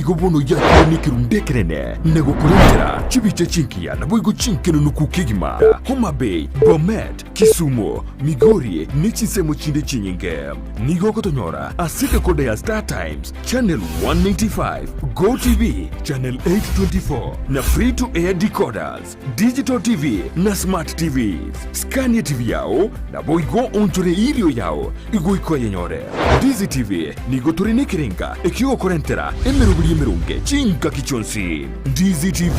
Nigo bono yakire nekerundu ekenene na gokorentera chibicha chingiya naboigo chinkenenuku kegima, Homa Bay, Bomet, Kisumu, Migori ne chinsemo chinde chinyinge. Nigo ogotonyora ase decoder ya Star Times, Channel 195, Go TV, Channel 824 na Free to Air decoders, Digital TV na Smart TVs. Scan etibi yao naboigo oonchore erio yao igoika oyenyore. Ndizi TV nigo tore nekerenga ekiogokorentera emeroberi emeronge chingaki chionsi. Ndizi TV,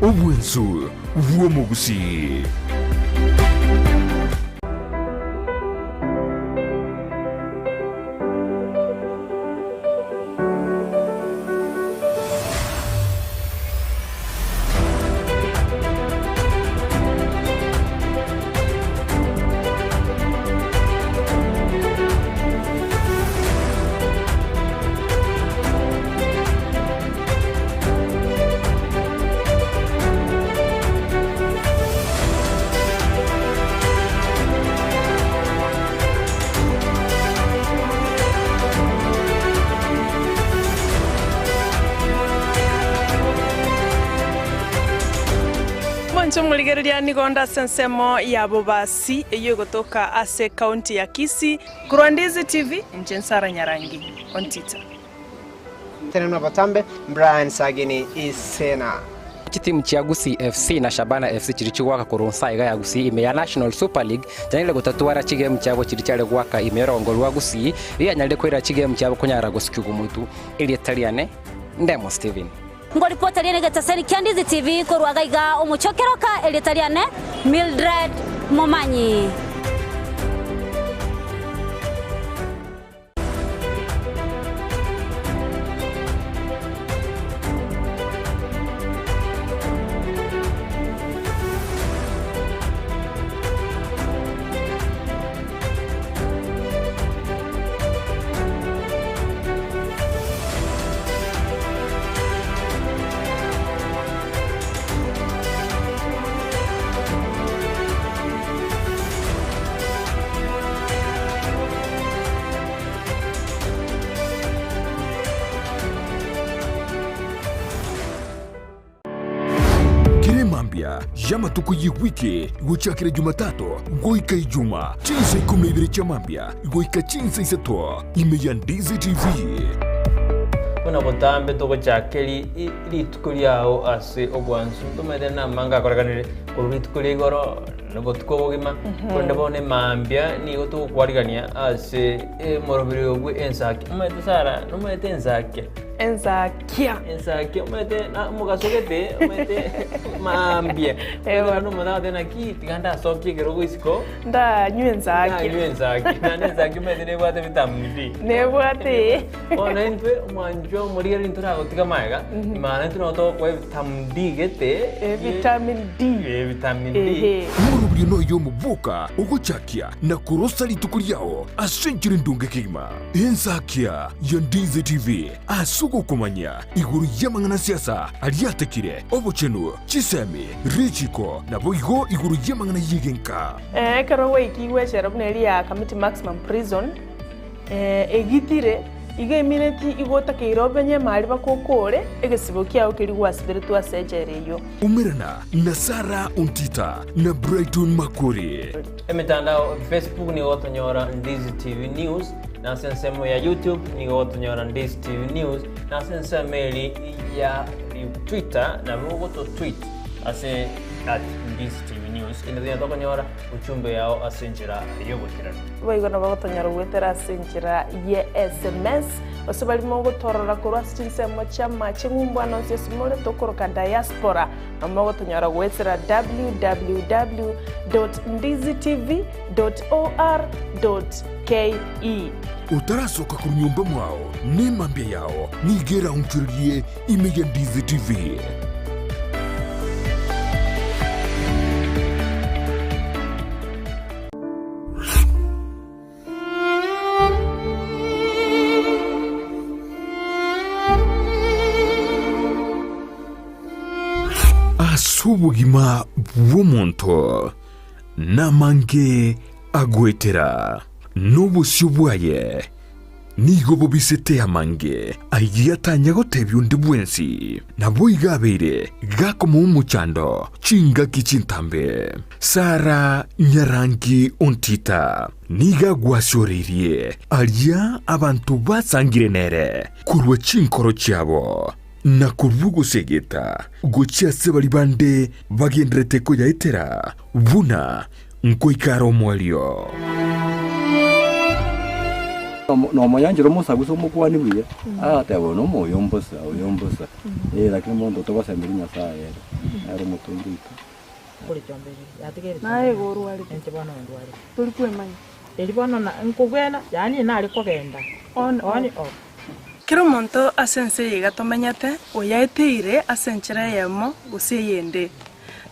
obwensu bw'omogusii. Mwanche omorigereria nigo onde ase ensemo ya Bobasi eyio egotoka ase ekaunti ya Kisii. Korwa Ndizi TV, inche Nsara Nyarangi Ontita. Tenena botambe, Brian Sagini Isena. Chitimu chia Gusii FC na Shabana FC chiria chigoaka korwa nsa iga ya Gusii ime ya National Super League chianyarire gotatwara chigemu chiabo chiria chiare goaka ime y'orogongo rwa Gusii rianyarire koira chigemu chiabo konyara gosikigwa motu. Erieta riane Ndemo Steven. Ngoripota riane egetaseni kia Ndizi TV korwa gaiga omochie o Keroka erieta riane Mildred Momanyi. Kera emambia y'amatuko y'ewiki gochakera Jumatatu goika Ijuma, chinsa ikomi na ibere chia mambia goika chinsa isato, ime ya Ndizi TV. Buna botambe togochaka rituko riao ase obwansu, ntomaete namange akorekanire korwa rituko ria igoro na obotuko obogima, korende bono emambia nigo togokwarigania ase omoroberi oyo bwe ensaki. Omanyete Sarah, nomanyete ensakia? Ensakia. Ensakia omanyete na omogaso gete, omanyete mambia. Eeh Omanyete bono omonto agoteba naki tiga ndasokie ekerogo isiko, Ndanywe ensakia. ndanywe ensakia. Naende ensakia omanyete nebwate vitamin D. Nebwate. Bono intwe omwanchwa omorigereria ntoragotiga magega, maana intwe nabo togokoa evitamin D gete, Vitamin D. Eh, vitamin D. Ehe. Omoroberio noyo omoboka ogochakia na korosa rituko riao ase enchera endonge kegima. Ensakia ya Ndizi TV ase ogokomanya igoro y'amang'ana a siasa aria atekire, obochenu, chisemi, richiko, naboigo igoro y'amang'ana y'egenka. Ekero gwaikigwe echela buna eria ya Kamiti Maximum Prison, egitire, igo emineti igo otakeire obenye emari baka okore egesibo kiao keria gwasiberetwe ase echela eyio. Umerana na Sarah Ontita na Brighton Makori. Emetandao, Facebook nigo gotonyora Ndizi TV News, na ase ensemo ya YouTube nigo gotonyora Ndizi TV News, na ase ensemo eri ya Twitter nabo ogoto tweet ase at Ndizi TV News, kende tonyare tokonyora uchumbe yao ase enchera y'oboikeranu. Boigo nabo gotonyora goetera ase enchera ye sms, gose baria mogotorora korwa ase chinsemo chi'amache ng'umbu ande onsi ase more tokoroka diaspora, nabo mogotonyora goetera www dot ndizitv dot or dot ke. Otarasoka korwa nyomba mwao, nemambia yao nigo eraonchorerie ime ya Ndizi TV. Ase obogima bw'omonto namange agoetera, na obosio bwaye. Nigo bobisete amange ayio atanya gotebia onde bwensi. Naboigo abeire gakomoa omochando chingaki chintambe. Sara nyarangi ontita nigo agwasioreirie aria abanto basangire nere korwa chinkoro chiabo, na korwa ogosegeta gochia ase baria bande bagendererete koyaetera buna nkoika are omoerio. Nomonyanchera omosagusa omokuani buya, agateba oyo nomoyo mbosa, oyo mbosa, eh, lakini monto togosemeria Nyasaye ere, nere omotongi oito. Naye igo orwarete, tori kwemanya. On off. Kera omonto ase ense eye iga tomenyete, oyaeteire ase enchera eyemo gose eyende.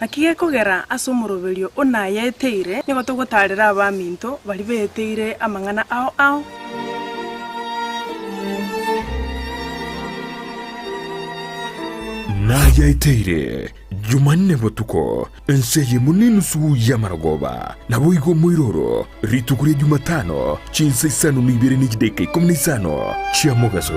Naki gekogera ase omoroberio o nayaeteire, nigo togotaarera abaminto baria beeteire amang'ana ao ao. Nayaeteire Jumanne botuko, ense eyemo nenusu y'amarogoba, naboigo omoiroro, rituko ria Jumatano, chinsa isano na ibere ne chidaeka ikomi na isano chia mogaso.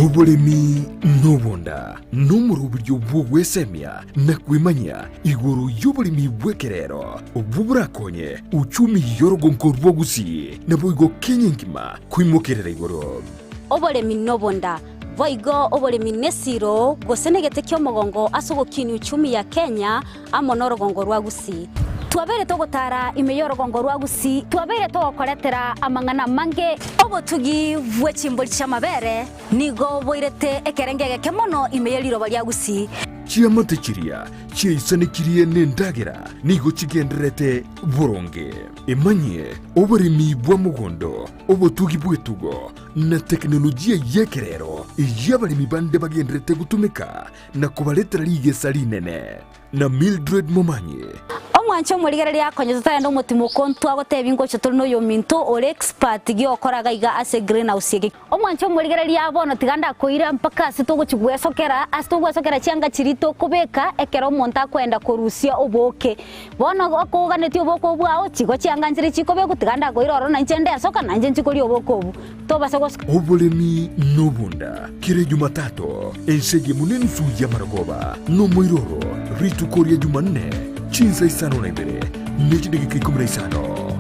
Oboremi nobonda nomoroberio bw'ogwesemia na kwemanyia igoro y'oboremi bw'ekerero, obwo borakonye uchumi y'orogonko rwa Gusii naboigo Kenya engima koimokerera igoro. Oboremi nobonda, boigo oboremi nesiro gose negete ki'omogongo ase ogokinia uchumi ya Kenya amo norogongo rwa Gusii. Twabeire togotara ime y'orogongo rwa Gusii, twabeire togokoretera amang'ana amange. Obotugi bwe chimbori chi'amabere nigo boirete ekerengo egeke mono ime ye riroba ria Gusii. Chiamate chiria chiaisanekirie nendagera nigo chigendererete boronge. Emanyie oboremi bwa mogondo, obotugi bw'etugo, na tekinolojia y'ekerero eyio abaremi bande bagendererete gotumeka na kobaretera rigesa rinene. Na Mildred Momanyi. Omwanche omorigereria akonye totagenda omotimoko ntwagotebia ngocha tore noyominto ore expert giokora gaiga ase greenhouse eke. Omwanche omorigereria bono tiga ndakoira mpaka ase togochi gwesokera ase togwesokera chianga chiria tokobeka ekero omonto akoenda korusia obooke. Bono okoganetie obooke obwo bwao chigo chianga nchire chikobekwa tiga ndakoira ororo nainche ndesoka nainche nchi koria obooke obwo. Tobasa gosoka. Oboremi nobonda, kera Ejumatatu, ense eyemo nenusu y'amarogoba, nomoiroro, rituko ria Jumanne, chinsa isano na ibere, ne chidageka ikomi na isano.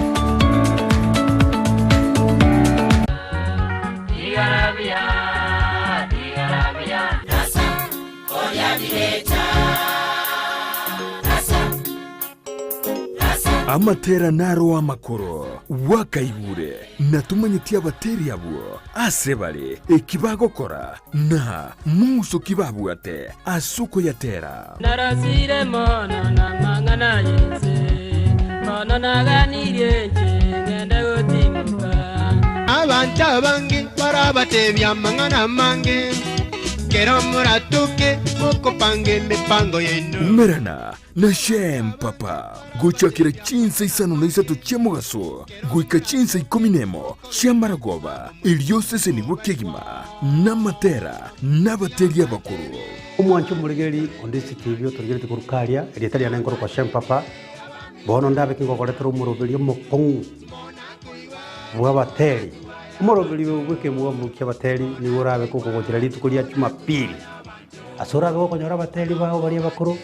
Amatera naro amakoro, gwakaigure, na tomanyeti abateri abwo ase bare, eki bagokora, na mong'uso ki babwate ase okoyatera. Narosire mono namang'ana y'ense, bono naganirie inche ngende gotimoka. Abanto abange barabatebie amang'ana amange, kero moratoke mokopanga emepango yaino. Umerana Na Shem papa, gochakera chinsa isano na isato chia mogaso goika chinsa ikomi nemo chi'amaragoba, erio osesenigwe kegima namatera nabateri abakoro. Omwanche omoregereri onde CCTV otorigeretie korwa karia, erieta riane nkorokwa Shem Papa, bono ndabe kingokoretera omoroberio omokong'u bw'abateri. Omoroberio bw'ekemwamu ki'abateri nigo orabe kogogochera rituko ria Jumapili. Ase orabe gokonyora abateri bao baria abakoro,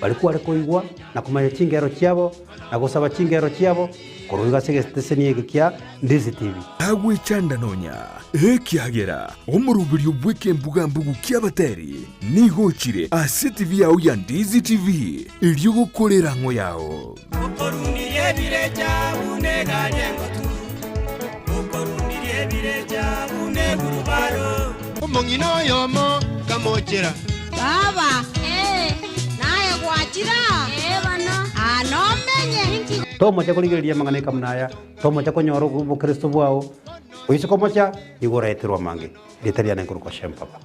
baria kware koigwa na komanya chingero chiabo, na gosaba chingero chiabo, korwa iga ase egeteseni eke kia Ndizi TV. Tagwechanda nonya, ekiagera omoroberio bw'ekembuga-mbugu ki'abateri nigo ochire ase TV yao ya Ndizi TV, erio gokora erang'o yao. Okorundirie ebirecha buna egari engotu, okorundirie ebirecha buna egurubaro. Omong'ina oyomo kamochera. Baba, ee, naye gwachire aa? Ee bono. Aa nomenye. Ninki. Tomocha korigereria amang'ana ekamuna aya, tomocha konyora obokristo bwao, oise komocha, nigo oraeterwe amange. Erieta riane nkorokwa Shem Papa.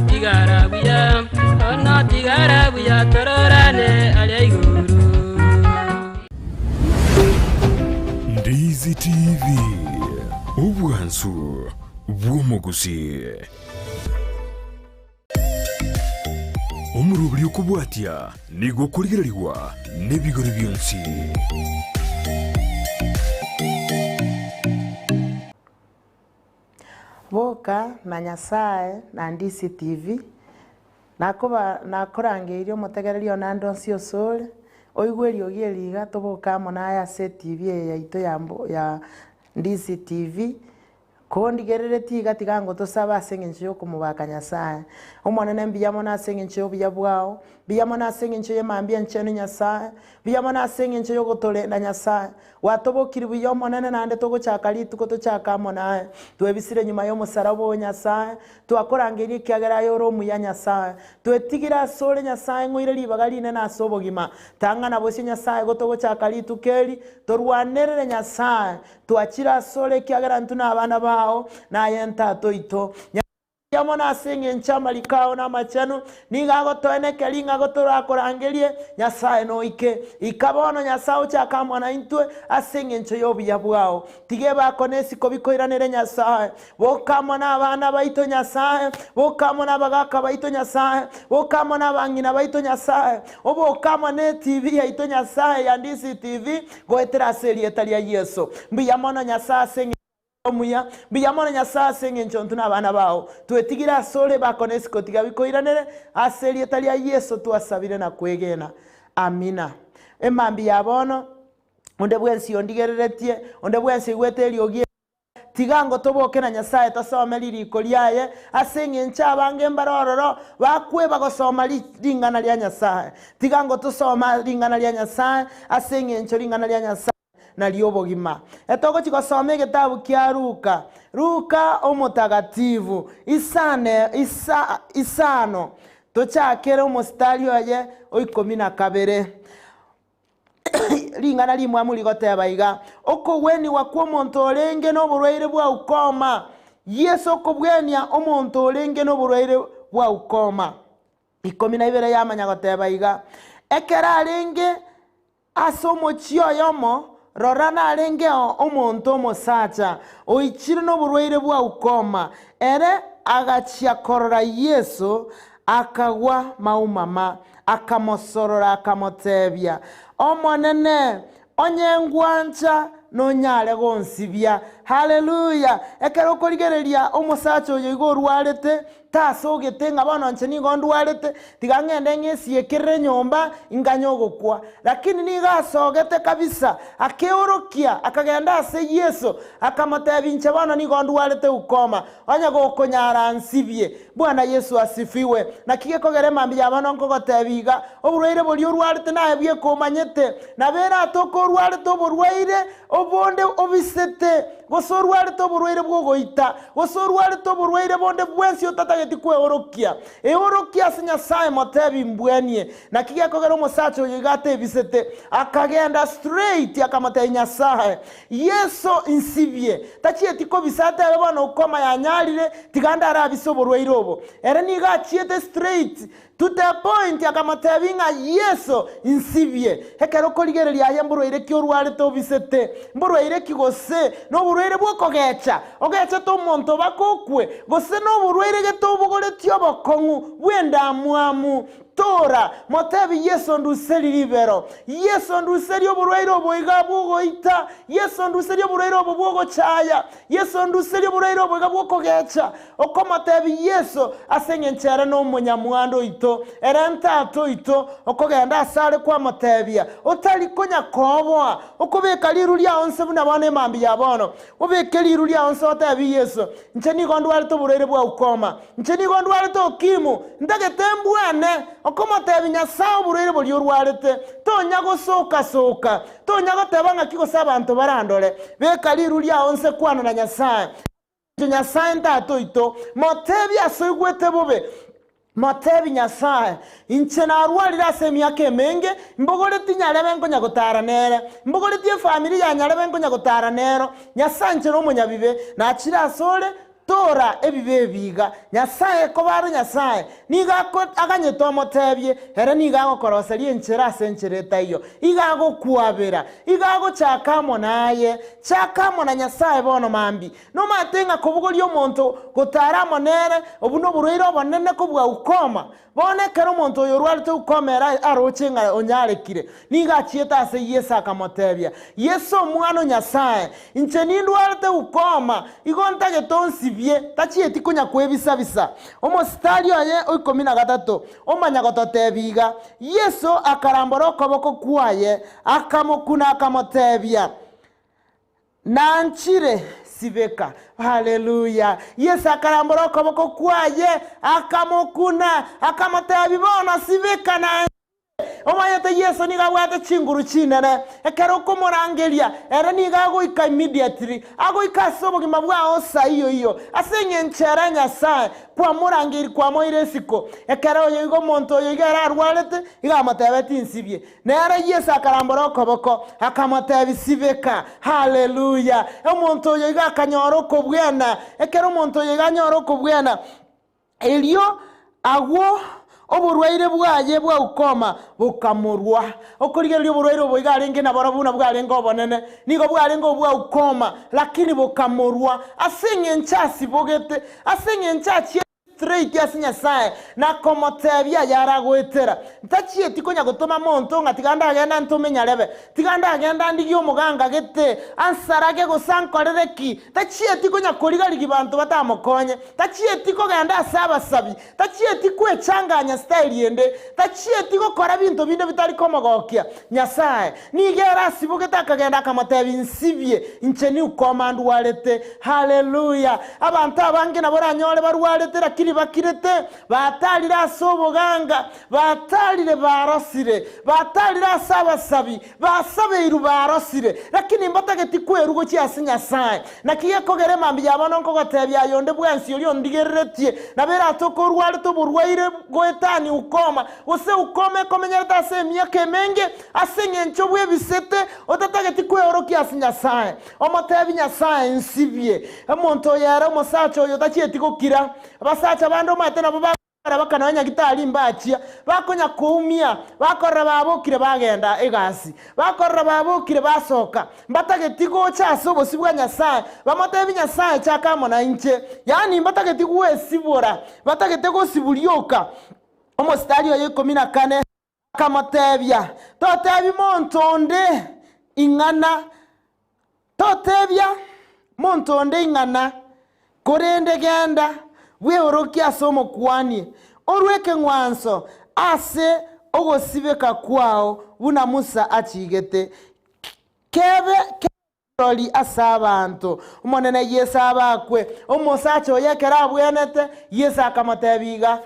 Tigara buya, bono tigara buya, tororane aria igoro. Ndizi TV, obwansu bw'omogusii. Omoroberi okobwatia nigo okorigererigwa nebigori bionsi. Boka na Nyasae na DCTV, nakoba nakorangeirie omotegereri one ande onsi osore, oigwe eriogi eri iga toboke amo naye ase etv eye yaito ya mbo ya DCTV. Kondigereretie iga tiga ngotosabe ase engencho y'okomobaka Nyasae. Omonene mbuya mono ase engencho y'obuya bwao, mbuya mono ase engencho y'emambia enchenu Nyasae, mbuya mono ase engencho y'ogotorenda Nyasae. Gwatobokirie buya Omonene naende togochaka rituko tochake amo naye. Twebisire nyuma y'omosaraba oo Nyasae, twakorangeirie ekiagera aye ore omuya Nyasae. Twetigire asore Nyasae ng'oire ribaga rinene ase obogima. Tang'ana bosio Nyasae gotogochaka rituko eri, torwanerere Nyasae. Twachire asore ekiagera intwe nabana bao, na aye Tata oito. Nyasae amo nase engencho amariko ao namachenu, nigo agotoenekeria ng'a gotorakorangerie, Nyasae noike. Ika bono Nyasae ochake amo naintwe ase engencho y'obuya bwao. Tiga ebako na esiko bikoiranere Nyasae. Boka amo nabana baito Nyasae, boka amo nabagaka baito Nyasae, boka amo nabang'ina baito Nyasae, oboke amo netv yaito Nyasae ya DCTV, Goetera ase erieta ria Yeso. Mbuya mono Nyasae ase engencho omuya, mbuya mono Nyasae ase engencho intwe nabana bao. Twetigire asore bakone isiko tiga bikoiranere, ase erieta ria Yeso twasabire na kwegena. Amina. Emambia ya bono, onde bwensi ondigereretie, onde bwensi oigwete eriogi. Tiga ngotoboke na Nyasae tosome ririko riaye, ase engencho abange mbare ororo bakweba gosoma ring'ana ria Nyasae. Tiga ngotosoma ring'ana ria Nyasae, ase engencho ring'ana ria Nyasae nario obogima. Etogochi gosoma egetabu kia Luka, Luka omotagatifu, isane, isa, isano, tochakere omositari oye o ikomi na kabere. Ring'ana rimwamu rigoteba iga, Okogwenigwa kw'omonto orenge noborwaire bwa ukoma. Yeso okobwenia omonto orenge noborwaire bwa ukoma. 12 yamanya goteba iga, Ekero arenge ase omochie oyomo, rora narengeo omonto omosacha oichire noborwaire bwa ukoma. Ere agachia korora Yeso, akagwa maumama, akamosorora, akamotebia, Omonene, onye ngwancha, nonyare gonsibia. Haleluya! Ekero okorigereria omosacha oyo igo orwarete, tasogete ng'a bono inche nigo ndwarete, tiga ng'ende ng'esiekerere nyomba, inganye ogokwa. Lakini nigo asogete kabisa, akeorokia, akagenda ase Yeso, akamotebia, Inche bono nigo ndwarete ukoma, onye gokonyara nsibie. Bwana Yesu asifiwe. Naki gekogera emambia ya bono nkogotebia iga, oborwaire boria orwarete naye bweka omanyete, nabo eratoke orwarete oborwaire obonde obisete, gose orwarete oborwaire bw'ogoita, gose orwarete oborwaire bonde bwensi otatageti kweorokia. Eorokie ase Nyasae motebi mbwenie. Naki gekogera omosacha oyo iga atebisete, akagenda straight akamotebia Nyasae, Yeso insibie, tachieti kobisa atebe bono ukoma yanyarire, tiga ndarabise oborwaire obo. Ere nigo achiete straight to the point akamotebia ng'a Yeso insibie. Ekero okorigereria aye mborwaire ki orwarete obisete, mborwaire ki gose noborwaire bw'okogecha, ogechete omonto baka okwe, gose noborwaire gete obogoretie obokong'u bw'endamwamu, Tora, motebi Yeso nduserie ribero, Yeso nduserie oborwaire obo iga bw'ogoita, Yeso nduserie oborwaire obo bw'ogochaya, Yeso nduserie oborwaire obo iga bw'okogecha. Okomotebi Yeso, ase engencho ere nomonyamwando oito, ere Tata oito, okogenda asare kwamotebia, otari konya kooboa, okobeka riru riao nse buna bono emambia ya bono, Obeke riru riao nse otebi Yeso, Inche nigo ndwarete oborwaire bwa ukoma, inche nigo ndwarete okimu, ntagete mbwane. Okomotebi Nyasae oborwaire boria orwarete, tonya gosoka-soka, tonya goteba ng'aki gose abanto barandore. Beka riru riao nse kwana na Nyasae. Inche Nyasae Tata oito, motebie ase oigwete bobe, Motebi Nyasae, Inche narwarire ase emiaka emenge, mbogoretie nyarebe nkonya gotara nere, mbogoretie efamiri ya nyarebe nkonya gotara nero. Nyasae inche nomonyabibe, nachire asore. Tora ebibe ebi iga. Nyasae koba are Nyasae, nigo aganyete omotebie, ere nigo agokoroseria enchera ase enchera etaiyo. Igo agokwabera, igo agochaka amo naye. Chaka amo na Nyasae bono mambia. Nomanyete ng'a kobogoria omonto gotara amo nere, obwo noborwaire obonene kobua ukoma. Bono ekero omonto oyo orwarete ukoma ere aroche ng'a onyarekire, nigo achiete ase Yeso akamotebia, Yeso Omwana o Nyasae, inche nindwarete ukoma, igo ntagete onsibie. Tachieti konya kwebisa-bisa. Omositari oye o ikomi na gatato omanya gototebia iga, Yeso akarambora okoboko kwaye, akamokuna, akamotebia, Nanchire sibeka. Haleluya! Yeso akarambora okoboko kwaye, akamokuna, akamotebia, Bono sibeka, nanchire. Omanyete Yeso nigo abwate chinguru chinene. Ekero okomorangeria, ere nigo agoika immediately, agoika ase obogima bwao saa iyo iyo. Ase eng'encho ere Nyasae, kwamorangeiri kwamoira isiko. Ekero oyo igo omonto oyo iga ere arwarete, iga amotebetie nsibie. Nere Yeso akarambora okoboko, akamotebia, Sibeka! Haleluya! Omonto oyo iga akanyora okobwena. Ekero omonto oyo iga anyora okobwena, erio agwo oborwaire bwaye bwa ukoma bokamorwa. Okorigereria oborwaire obo iga arenge naborobwo buna bwarenge obonene, nigo bwarenge obwa ukoma, lakini bokamorwa ase eng'encho asibogete, ase eng'encho achie. Straight ase Nyasae na komotebia ayaragoetera. Ntachieti konya gotoma monto ng'a tiga ndagenda ntome nyarebe, tiga ndagenda ndigie omoganga gete ansarage gose ankorere ki. Tachieti konya koriga-rigia banto batamokonye. Tachieti kogenda ase abasabi. Tachieti kwechanganya style ende. Tachieti gokora binto binde bitari komogokia Nyasae. Nigo ere asibogete akagenda akamotebia, Nsibie, inche niukoma ndwarete. Haleluya! Abanto abange nabo oranyore barwarete lakini bakirete, batarire ase oboganga, batarire barosire, batarire ase abasabi, basabeirwe barosire, lakini mbatageti kwerwa gochia ase Nyasae. Naki gekogera emambia ya bono nkogotebia aye onde bwensi oria ondigereretie, nabo eratoke orwarete oborwaire goetania ukoma, Gose ukome ekomenyerete ase emiaka emenge ase engencho bw'ebisete, otatageti kweorokia ase Nyasae. Omotebi Nyasae, Nsibie. Omonto oyo ere omosacha oyo tachieti gokira. Abasacha bande omanyete nabo bakogera bakana nyagitari mbachia, bakonya koumia, bakorora babokire bagenda egasi, bakorora babokire basoka, mbatageti gocha ase obosio bwa Nyasae, bamotebi Nyasae chaka amo nainche. Yaani mbatageti gwesibora, batagete gosiburioka. Omositari oyo ikomi na kane akamotebia, Totebi monto onde ing'ana, totebia monto onde ing'ana, korende genda bweorokie ase omokuani, orue ekeng'wanso ase ogosibeka kwao buna Musa achigete, kebe Rori ase abanto. Omonene Yeso abakwe. Omosacha oyo ekero abwenete, Yeso akamotebia iga,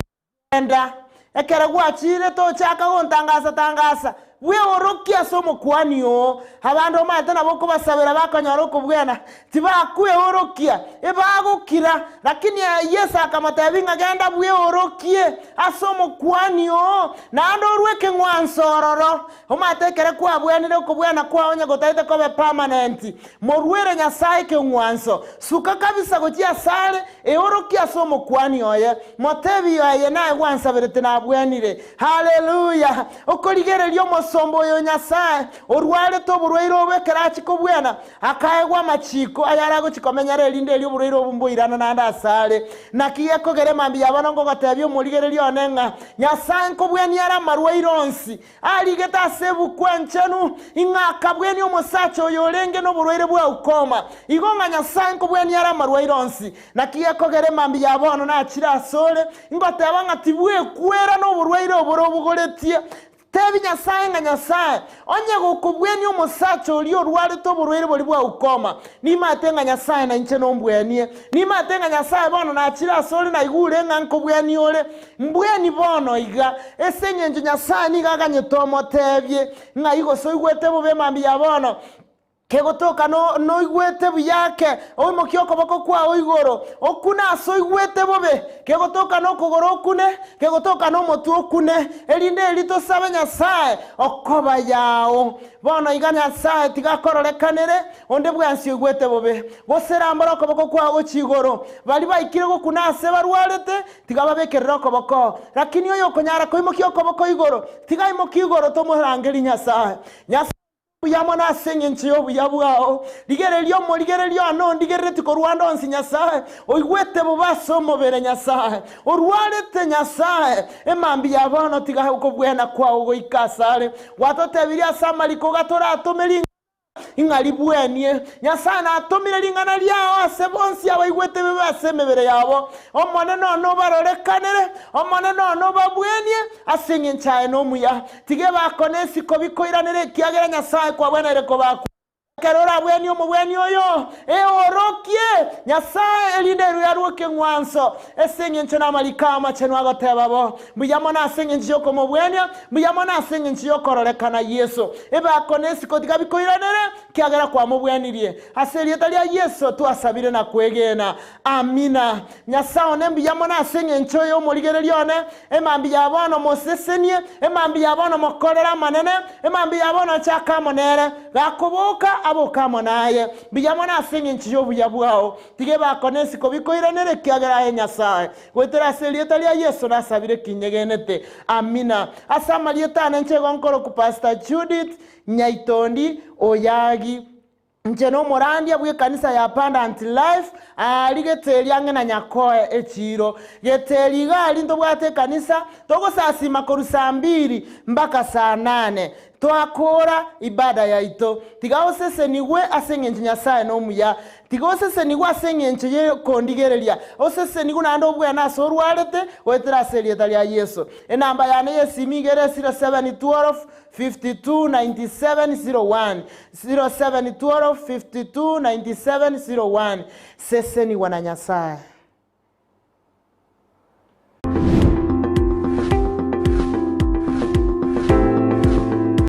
Genda, ekero gwachire tochaka gontangasa-tangasa, bweorokie ase omokuani oo. Abande omanyete nabo okobasabera bakonyora okobwena, tibakweorokia, ebagokira. Lakini Yeso akamotebia ng'a genda bweorokie ase omokuani oo, naende orue ekeng'wanso ororo. Omanyete ekero kwabwenire okobwena kwao onye gotaete kobe permanent, moruere Nyasae ekeng'wanso. Suka kabisa gochia asare, eorokie ase omokuani oye, motebie aye naye gwansaberete nabwenire. Haleluya! Okorigereria omosomba oyo o Nyasae, orwarete oborwaire obo ekero achia kobwena, akaegwa amachiko ayare agochia komenyera erinde erio oborwaire obo mboirana naende asare. Naki gekogera emambia ya bono nkogotebia omorigereria one ng'a Nyasae nkobwenia are amarwaire onsi, Arigete ase ebuku enchenu, ing'a akabwenia omosacha oyo orenge noborwaire bwa ukoma. Igo ng'a Nyasae nkobwenia are amarwaire onsi. Naki gekogera emambia ya bono nachire asore, ingoteba ng'a tibwekwera noborwaire obore obogoretie. Tebi Nyasae ng'a Nyasae, onye gokobwenia omosacha oria orwarete oborwaire boria bwa ukoma, nimanyete ng'a Nyasae nainche nombwenie. Nimanyete ng'a Nyasae bono nachire asore naigure ng'a nkobwenia ore. Mbweni bono iga, ase engencho Nyasae nigo aganyete omotebie, ng'ai gose oigwete bobe mambia ya bono? Kegotoka noigwete buya ake, oimokie okoboko kwao igoro, okune ase oigwete bobe. Kegotoka nokogoro okune, kegotoka nomotwe okune, erinde eri tosabe Nyasae okoba yao. Bono iga Nyasae tiga akororekanere onde bwensi oigwete bobe, gose rambora okoboko kwao gochia igoro. Baria baikire gokuna ase barwarete, tiga babekerere okoboko. Lakini oyokonyara koimokia okoboko igoro, tiga aimokie igoro tomorangerie Nyasae. Nyasae Mbuya mono ase engencho y'obuya bwao. Rigereria omorigereria one ondigereretie korwa ande onsi, Nyasae, oigwete bobe ase omobere, Nyasae, orwarete, Nyasae, emambia ya bono tiga okobwena kwao goika asare. Gwatotebirie ase amariko gatoratome ring'ana ing'a ribwenie. Nyasae natomire ring'ana riao ase bonsi abaigwete bobe ase emebere yabo. Omonene one obarorekanere, Omonene one obabwenie, ase engencho aye nomuya. Tiga ebakone isiko bikoiranere, ekiagera Nyasae kwabweneire kobakwa. Ekero orabwenie omobweni oyo, eorokie Nyasae, erinde erue arue ekeng'wanso, ase engencho namariko amachenu agoteba bo. Mbuya mono ase engencho y'okomobwenia, mbuya mono ase engencho y'okororekana Yeso. Ebakone isiko tiga bikoiranere, ekiagera kwamobwenirie. Ase erieta ria Yeso twasabire na kwegena. Amina. Nyasae one mbuya mono ase engencho y'omorigereria one, emambia ya bono mosesenie, emambia ya bono mokorere amanene, emambia ya bono chaka amo nere, gakoboka aboke amo naye. Mbuya mono ase engencho y'obuya bwao. Tiga ebakone isiko bikoiranere, ekiagera aye Nyasae. Goetera ase erieta ria Yeso nasabire kinyegenete. Amina. Ase amarieta ane inche igo nkorokwa Pastor Judith Nyaitondi Oyagi. Inche nomorandia bw'ekanisa ya Abundant Life aria Geteri ang'e na Nyakoe echiiro. Geteri iga aria ntobwate ekanisa, togosasima korwa saa mbiri mpaka saa nane. Twakora ibada yaito. Tiga osesenigwe ase eng'encho Nyasae nomuya. Tiga osesenigwe ase eng'encho y'okondigereria. Osesenigwe naende obwene ase orwarete goetera ase erieta ria Yeso. Enamba yane y'esimi iga ere 0712 52 97 01, 07 12 52 97 01. Sesenigwa na Nyasae.